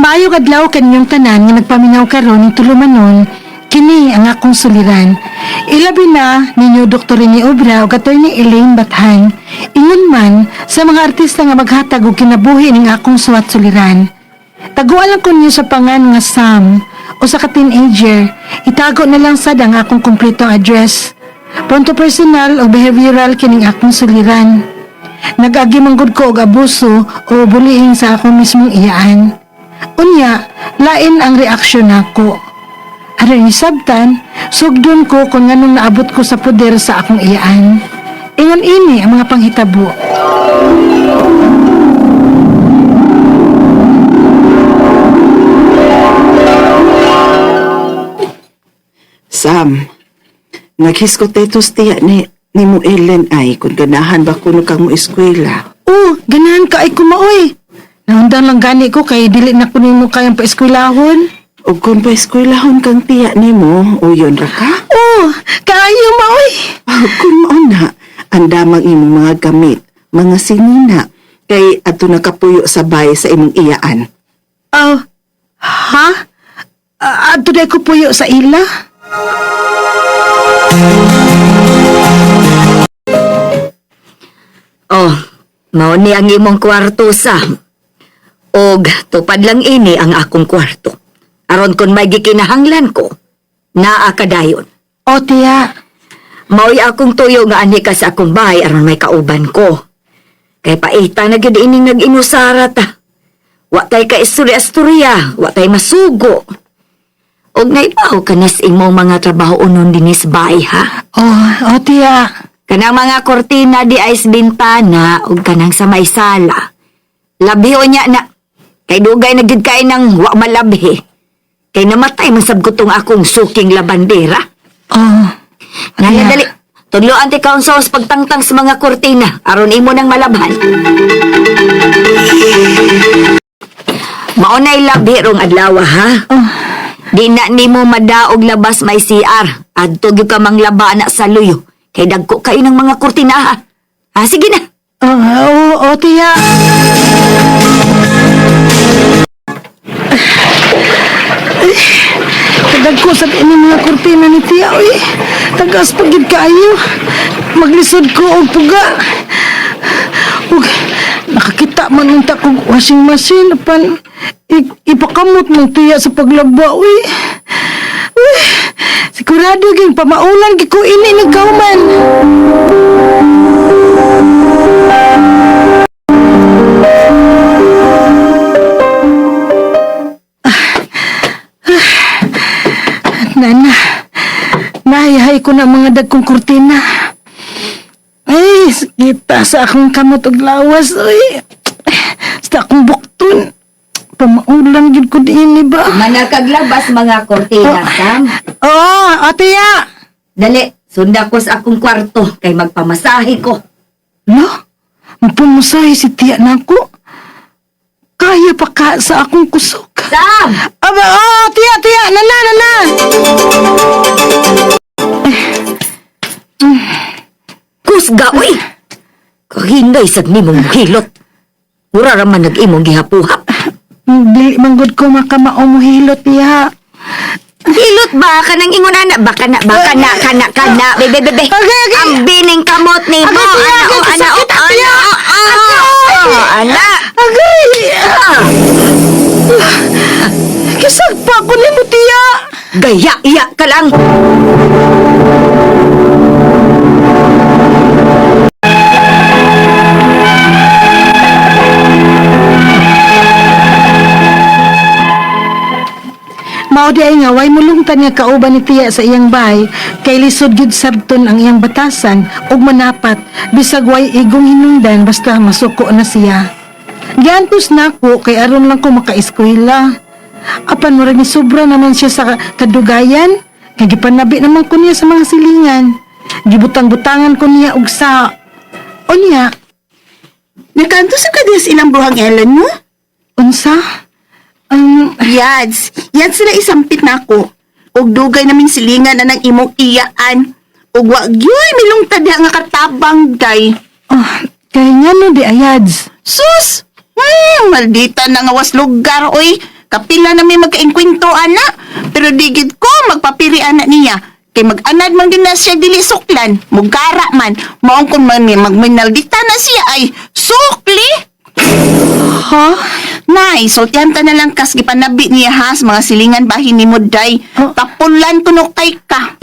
Maayong adlaw kaninyong tanan nga nagpaminaw karon ning tulumanon, kini ang akong suliran. Ilabi na ninyo Dr. Rene Obra ug Attorney Elaine Bathan. Ingon man sa mga artista nga maghatag og kinabuhi ning akong suwat suliran. Taguan lang ko ninyo sa pangan nga Sam o sa ka-teenager, itago na lang sad ang akong kumpletong address. Punto personal o behavioral kining akong suliran. Nag-agi man gud ko og abuso o bullying sa akong mismong iyaan. Unya, lain ang reaksyon nako. Aron isabtan, sugdon ko kung nganong naabot ko sa poder sa akong iyaan. Ingon ini ang mga panghitabo. Sam, naghiskotetos tiya ni mo Ellen ay kung ganahan ba kuno kang mo eskwela. Oh, ganahan ka ay kumaoy. Naundang lang gani ko kay dili na ko nimo kayang paeskwelahon. O kung pa eskwelahon kang tiya nimo, uyon ra ka? Oh, kaayo maoy. Ah, kung mao na, ang damang imong mga gamit, mga sinina, kay adto nakapuyo sa bay sa imong iyaan. Oh, ha? Adto day ko puyo sa ila? Oh, mao ni ang imong kwarto, Sam. Og tupad lang ini ang akong kwarto. Aron kon may gikinahanglan ko, naa ka dayon. O, tiya. Mao'y akong tuyo nga anhi ka sa akong bahay aron may kauban ko. Kay paita na gyud ining nag-inusara ta. Wa tay ka istorya-istorya, wa tay masugo. Og naibaw ka nas imong mga trabaho unon dinis bahay ha. Oh, o, tiya. Kanang mga kortina di ay sa bintana ug kanang sa may sala. Labhi o niya na. Kay dugay na gyud kay nang wa malabhi. Kay namatay man sab ko tong akong suking labandera. Oh, Nana Tiya. dali. Tudloan ti kaon sa pagtangtang sa mga kortina aron imo nang malabhan. Mao na'y labhi rong adlaw ha. Oh, Di na nimo madaog labas may CR. Adto gyud ka manglaba na sa luyo. Kay dagko kayo ng mga kurtina ha. Ah, sige na. oh, oh, o, tiya. Tadag ko sa ini mga kurtina ni tiya, oy. Tagas pagid kaayo. Maglisod ko og puga. Ug nakakita man unta kog washing machine apan ipakamot mong tiya sa paglaba, uy. Uy, sigurado ging pamaulan gi ko ini ng kauman. Nana, nahihay ko na mga dagkong kurtina. Ay, kita sa akong kamot og lawas, uy. Sa akong bukton. Pamaulan gid ko diini ba? Manakaglabas mga kurtina, Sam. Oo, ate ya. Dali, sunda ko sa akong kwarto kay magpamasahe ko. No, magpumusahe si tiya na ako. Kaya pa ka sa akong kusog. Sam! Aba, oh, tiya, tiya, nana, nana. Kusga, uy! Kahinday sad nimong hilot. Mura ra man nag-imong gihapuhap. Dili manggod ko makamao mo hilot, tiya. Hilot ba? Kanang ingon ana baka na baka na kana kana bebe bebe. Agay, agay. Ang bining kamot nimo. Agay, tiya, Ana o agay, ana o sakit, ana tiya. o ana. Ana. Agay! Kisagpa ko nimo, tiya. Gaya iya ka lang. Mao di ay nga way mulungtan nga kauban ni tiya sa iyang bahay kay lisod gyud sabton ang iyang batasan ug manapat bisag way igong hinungdan basta masuko na siya. Giantos nako kay aron lang ko makaeskwela. Apan murag ni sobra naman siya sa kadugayan kay gipanabi naman ko niya sa mga silingan. Gibutang-butangan ko niya og sa unya Nakanto sa kadiyas ilang buhang Ellen mo? unsa? Ang Yads, yads na isampit na ako. Og dugay namin silingan na ng imong iyaan. Og wa gyuy milungtad diha nga katabang day. Oh, kay nga no di ayads. Sus! Maldita na nga was lugar, oy. Kapila na may magkainkwento, ana. Pero digid ko, magpapiri ana niya. Kay mag-anad man gyud na siya dili suklan. Mugara man. Maong kun man may magminaldita na siya ay sukli. Ha? Nay, sultihan ta na lang kas gipanabi niya ha sa mga silingan bahin ni Muday. Oh. Tapulan kuno kay ka.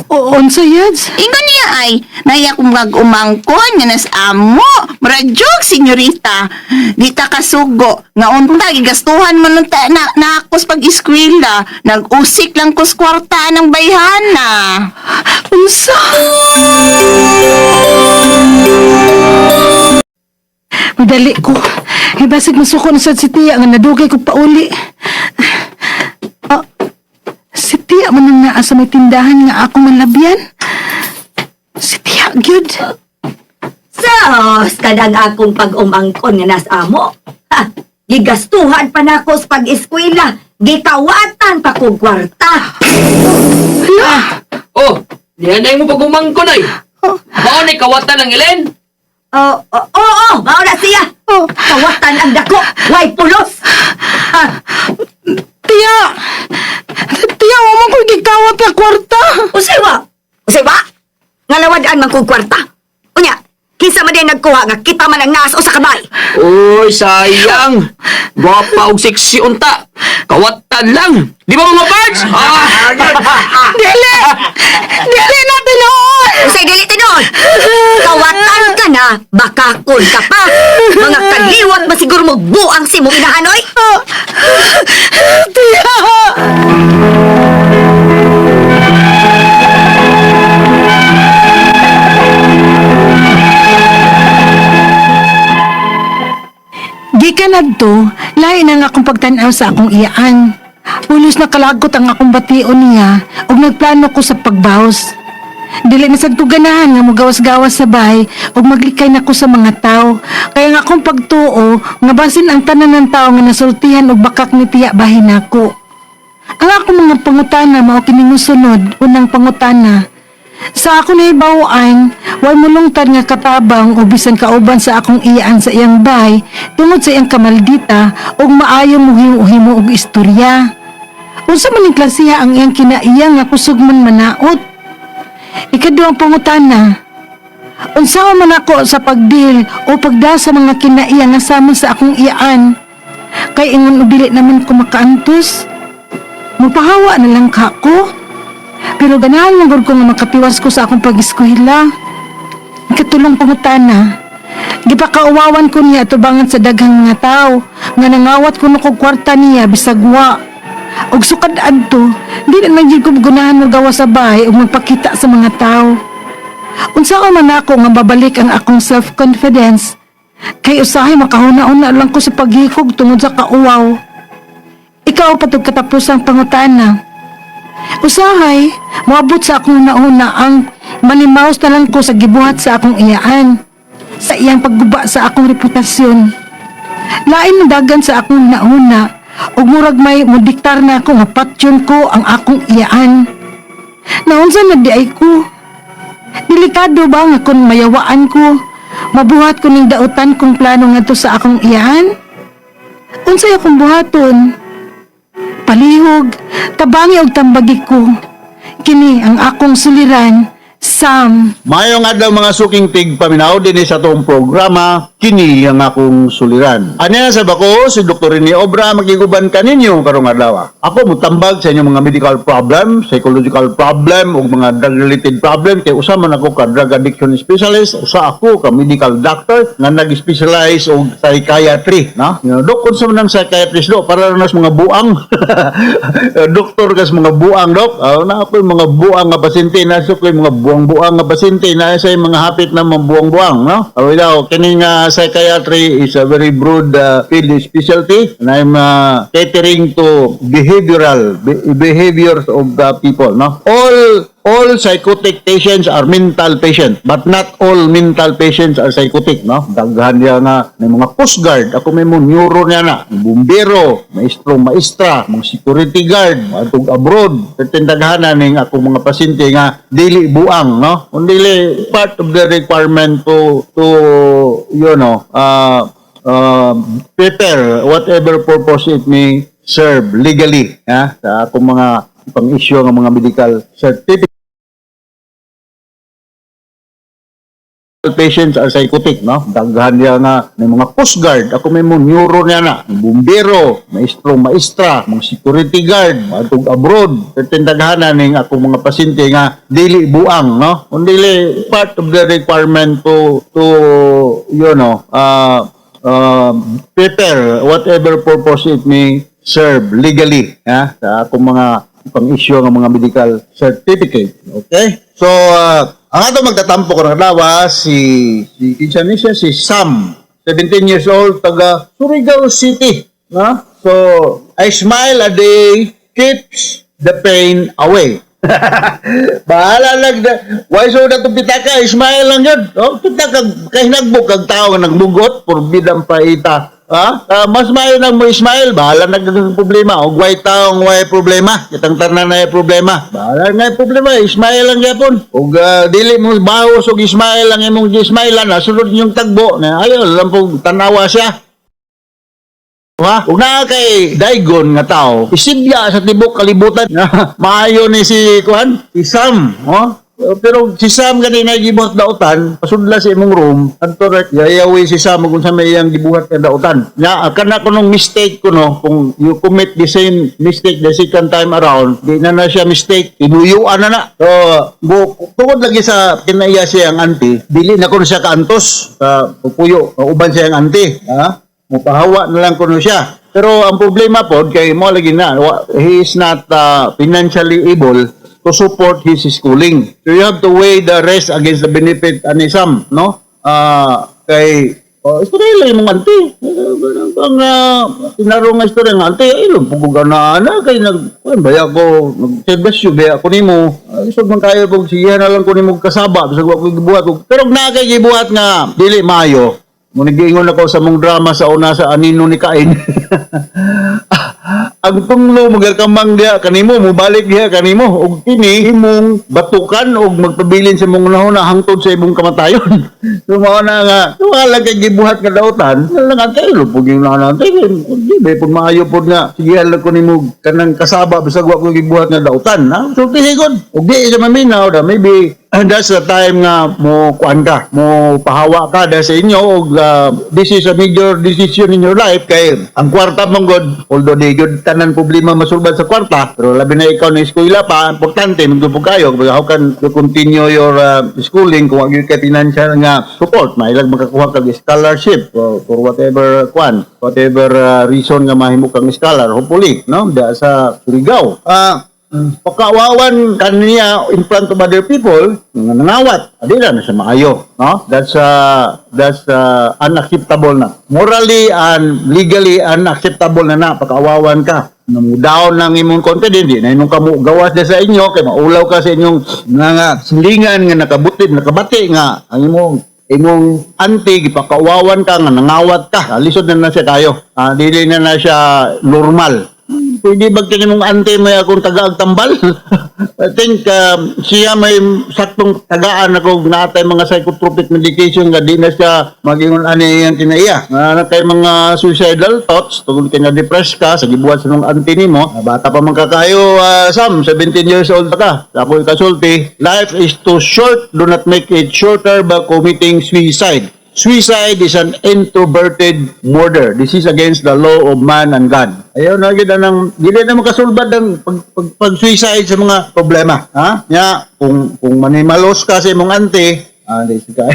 O, unsa yads? Ingon niya ay, naya kong mag-umangkon nga nas amo. Muradyog, senyorita. Di ta kasugo. Nga unta, gigastuhan mo nung ta, na, naakos pag-eskwela. Nag-usik lang kus kwarta ng bayhana. Unsa? Madali ko. Ay, basig masuko na sad si Tia nga nadugay ko pauli. Ah, si Tia man ang naa sa may tindahan nga ako malabyan. Si Tia, gyud. Sos, kadang akong pag-umangkon nga nas amo. Ha, gigastuhan pa nako sa pag-eskwela. Gikawatan pa kog kwarta. Hala! Oh, diyan mo pag-umangkon ay. Oh, Mao ni kawatan ng Elen. Oo, oh, oh, oh, mao na siya. oh, Kawatan ang dako, way pulos. Ha, Tia! Tia, wa man ko gikawat nga kwarta. usay wa? Usay wa? Ngalawad-an man kog kwarta. Unya, kinsa man din nagkuha nga kita man ang naas o sa kamay. Uy, sayang. Gwapa og sexy unta. Kawatan lang. Di ba mga parts? Ah! Dili! Dili na tinuod! Usay dili tinuod. Kawatan ka na, bakakon ka pa. Mga kaliwat masiguro mo buang si mong inahanoy. Tia! Gikan adto, lahi na nga akong pagtan-aw sa akong iyaan. Pulos na kalagot ang akong bation niya ug nagplano ko sa pagbawas. Dili na sad ko ganahan nga mogawas-gawas sa bahay ug maglikay na ko sa mga tao. Kaya nga akong pagtuo nga basin ang tanan ng tao nga nasultihan og bakak ni tiya bahin nako. Ang akong mga pangutana mao kini mosunod, unang pangutana. Sa ako nahibawaan, way mulungtad nga katabang o bisan kauban sa akong iyaan sa iyang bay tungod sa iyang kamaldita ug maayo muhimo og istorya. Unsa man ning klasiha ang iyang kinaiya nga kusog man manaot? Ikaduhang pangutana, unsaon man ako sa pagdil o pagda sa mga kinaiya nga sama sa akong iyaan? Kay ingon og dili naman ko makaantos. Mupahawa na lang ka ko. Pero ganahan lang gud ko nga makatiwas ko sa akong pag-eskwela. Katulong pangutana. Gipakauwawan ko niya tubangan sa daghang mga tao nga nangawat kuno kog kwarta niya bisag wa. Og sukad adto, di na lang jud ko gunahan mo gawa sa bahay ug magpakita sa mga tao. Unsaon man ako nga babalik ang akong self-confidence kay usahay makahuna-una lang ko sa paghikog tungod sa kauwaw. Ikaw patug katapusang pangutana. Usahay, moabot sa akong nauna ang manimaos na lang ko sa gibuhat sa akong iyaan, sa iyang pagguba sa akong reputasyon. Lain ang dagan sa akong nauna, ug murag may modiktar na ako nga patyon ko ang akong iyaan. Naunsa na di ay ko. Delikado ba nga kung mayawaan ko, mabuhat ko ning dautan kung plano ngadto sa akong iyaan? Unsay akong buhaton? Palihog, tabangi og tambagi ko. Kini ang akong suliran, Sam. Mayong adlaw mga suking tig paminaw dinhi sa atong programa kini ang akong suliran. Anya sa bako si Dr. Rene Obra magiguban kaninyo karong adlaw. Ako mutambag sa inyong mga medical problem, psychological problem ug mga drug related problem kay usa man ako ka drug addiction specialist, usa ako ka medical doctor nga nag-specialize og psychiatry, no? You know, dok, unsa man ang psychiatrist do para na sa mga buang. Doktor kas mga buang dok. Na ako yung mga buang nga pasyente, nasa ko yung mga buang-buang nga pasyente, na sa mga hapit na mga buang-buang, no? Aw daw kining psychiatry is a very broad field specialty and I'm catering to behaviors of the people, no? All psychotic patients are mental patient, but not all mental patients are psychotic, no? Daghan niya nga may mga coast guard, ako may mo neuro niya na, bumbero, maestro, maestra, mga security guard, atog abroad. Certain daghanan ning akong mga pasyente nga dili buang, no? Kung dili part of the requirement to prepare whatever purpose it may serve legally, ha, sa akong mga pang-issue ng mga medical certificate. Patients are psychotic, no? Daghan niya nga may mga coast guard, ako may mo neuro niya na, bumbero, maestro, maestra, mga security guard, atog abroad. Certain daghanan ning akong mga pasyente nga dili buang, no? Kung dili part of the requirement to prepare whatever purpose it may serve legally, ha, sa akong mga pang-issue ng mga medical certificate. Okay? So, ang ato magtatampo ko ng adlaw si si kinsa ni siya, si Sam, 17 years old, taga Surigao City, no? So, "A smile a day keeps the pain away." Bahala lang na. Why so na itong pitaka? Smile lang yun. Oh, kita kag kahinagbok kag tao nga nagmugot, purbidang paita. Ha? Mas maayo nang mo smile, bahala na kag problema. Og way taong way problema. Kitang tanan na problema. Bahala na problema, smile lang gyapon. Og dili mo bawas og smile lang imong gi-smile na sulod yung tagbo na ayo lang pong tanawa siya. Ha? Ug naa kay daygon nga tao, isibya sa tibok kalibutan. Maayo ni si kuan, si Sam, oh. Pero si Sam gani na gibuhat dautan, pasudla sa imong room, adto rek yayawi si Sam kung sa may iyang gibuhat nga dautan. Nya kana kunong mistake kuno, kung you commit the same mistake the second time around, di na na siya mistake, tinuyuan na na. So, tungod lagi sa kinaiya siya ang auntie, dili na kuno siya kaantos sa pupuyo, uban siya ang auntie, ha? Mupahawa na lang kuno siya. Pero ang problema pod kay mo lagi na he is not financially able to support his schooling. So you have to weigh the risk against the benefit ani Sam, no? Ah, kay oh, istorya lang imong auntie. Ang tinarong nga istorya nga auntie, ay pugog na ana kay nag kuan baya ko, nag-serbisyo baya ko nimo. Lisod man kayo kung siya na lang ko nimo kasaba bisag wa ko gibuhat. Pero naa kay gibuhat nga dili maayo. Mo nagiingon ako sa mong drama sa una sa Anino ni Cain. Ang tunglo magakamang diha kanimo, mobalik diha kanimo ug kini imong batukan ug magpabilin sa imong hunahuna hangtod sa imong kamatayon. So mao na nga wala kay gibuhat nga dautan lang ang tayo lupog yung na natin di ba pud maayo pud nga sige lang ko nimo kanang kasaba bisag wa ko gibuhat nga dautan, ha. So tigod ug di sa maminaw da, maybe and that's the time nga mo kuan ka, mo pahawa ka da sa inyo og this is a major decision in your life kay ang kwarta mong god, although di gyud tanan problema masulbad sa kwarta, pero labi na ikaw na eskwela pa, importante man gyud kayo. How can you continue your schooling kung wa gyud kay financial nga support? Mailag makakuha kag scholarship for whatever kuan, whatever reason nga mahimo kang scholar, hopefully, no, da sa Surigao. Ah, pagkaawawan kaniya in front of other people nga nangawat, adi na na siya maayo, no? That's unacceptable na, morally and legally unacceptable na na pagkaawawan ka. Nung down ng imong confidence, di na imong kamo gawas na sa inyo kay maulaw ka sa inyong nga silingan nga nakabutid nakabati nga ang imong imong auntie gipakaawawan ka nga nangawat ka. Lisod na na siya kayo. Ah, dili na na siya normal. Pwede ba kini mong auntie may akong tagaag tambal? I think siya may saktong tagaan ako natay mga psychotropic medication nga di na siya magingon ani iyang kinaiya. Nga na kay mga suicidal thoughts tungod kay na-depress ka sa gibuhat sa nung auntie nimo. Bata pa man ka kayo, Sam, 17 years old pa ka. Ako ikasulti, life is too short, do not make it shorter by committing suicide. Suicide is an introverted murder. This is against the law of man and God. Ayaw na gid nang dili na makasulbad ang pag suicide sa mga problema, ha? Nya kung manimalos ka sa imong auntie, di si kayo.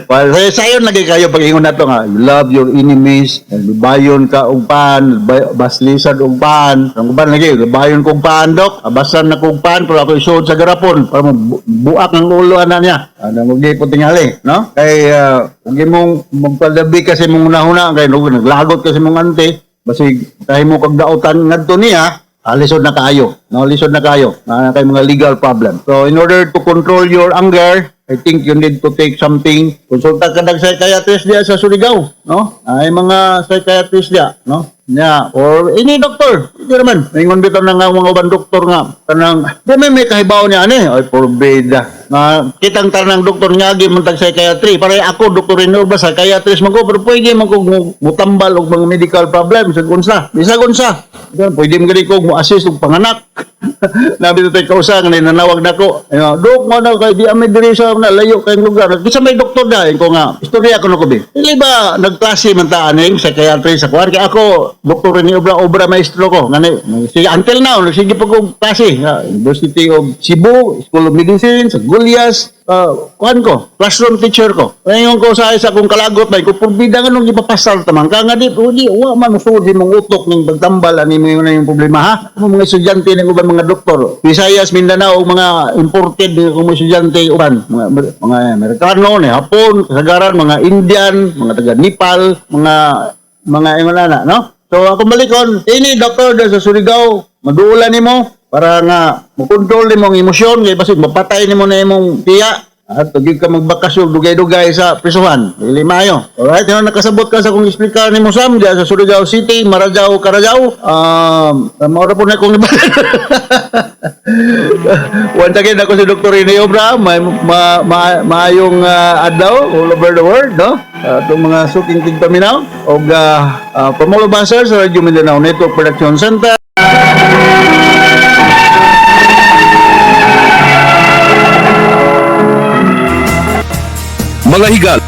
Well, sayon lagi kayo pag-ingon nato nga, you love your enemies, bayon ka og pan, baslisad og pan. Ang uban lagi, bayon kog pan, dok. Abasan na kog pan pero ako isuod sa garapon para mo buak ang ulo ana niya. Ano mo po tingali, no? Kay kung imong magpalabi ka sa imong hunahuna kay naglagot ka sa imong auntie, basig kay mo kag dautan ngadto niya, lisod na kayo. No, lisod na kayo. Na kay mga legal problem. So in order to control your anger, I think you need to take something. Konsulta ka nag psychiatrist diya sa Surigao, no? Ay mga psychiatrist diya, no? Nya, or any doctor. Hindi naman. Ingon bitaw na nga mga uban doktor nga kanang di may kahibaw niya ani ay forbid. Na kitang tanang doktor nga agi man tag psychiatry. Pare ako Doktor Renova, psychiatrist man ko, pero pwede man ko mutambal og mga medical problems sa unsa. Bisag unsa. Pwede man gani ko mo assist og panganak. Nabi to tay kausa nga nanawag nako. Ayo, dok mo na kay di ami diri sa na layo kay lugar. Bisa may doktor dahin ko nga. Istorya ko no ko bi. Dili ba nagklase man ta aning psychiatry sa kuan kay ako Doktor ni Obra Obra maestro ko. Ngani sige until now nagsige pa kog klase sa University of Cebu, School of Medicine, sa Gulyas, kuan ko, classroom teacher ko. Ngayon ko sa isa kong kalagot bay ko purbida nga nung ipapasal tamang ka nga di di wa man usod imong utok ning pagtambal ani mo na yung problema ha. Ang mga estudyante ng uban mga doktor, Visayas, Mindanao, mga imported ng mga estudyante uban, mga Amerikano, ni Hapon, kasagaran, mga Indian, mga taga Nepal, mga ingon ana, no? So akong balikon, ini doktor sa Surigao, maduulan nimo para nga mokontrol nimo ang emosyon kay basig mapatay nimo na imong tiya at tugig ka magbakasyon dugay-dugay sa prisuhan. Dili maayo. Alright, yun nakasabot ka sa kung explicar nimo Sam diya sa Surigao City, Marajao, Karajao. Maura po na akong Once again, ako si Dr. Rene Obra. May, ma, ma, maayong adlaw all over the world, no? Itong mga suking tigpaminaw. Og from all of us sa Radyo Mindanao Network Production Center. Mga higal.